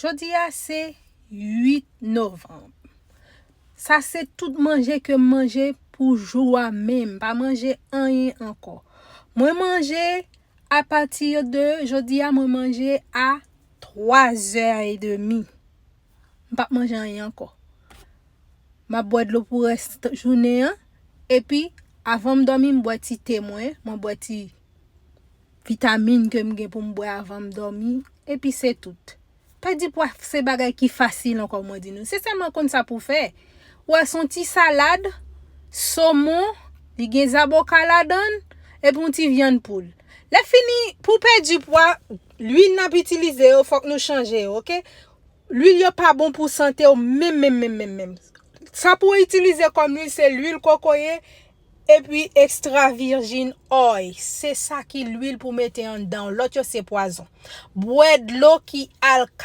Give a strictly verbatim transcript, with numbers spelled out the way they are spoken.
Jodi a se uit novanm. Sa se tout manje ke m manje pou jou a menm. M pa manje anyen ankò. Mwen manje apati de jodi a, mwen manje a twa zè edmi. M p ap manje anyen ankò. M ap bwè dlo pou rès jounen an. Epi, avan m dòmi, m bwè ti te mwen. Mwen bwè ti vitamin ke m gen pou m bwè avan m dòmi. Epi se tout. Pèdi pwa se bagay ki fasil ankò, mwen di nou. Se sèlman konn sa pou fè. Ou wè, se yon ti salad, somon, li gen zaboka ladan l, epi yon ti vyann poul. Lè fini, pou pèdi pwa, lwil n ap itilize yo, fòk nou chanje yo, oke? Lwil yo pa bon pou sante w menm, menm, menm, menm, menm. Sa pou w itilize kòm lwil, se lwil kokoye, epi extra virgin oil. Se sa ki lwil pou mete anndan w. Lòt yo se pwazon. Bwè dlo ki alkalan.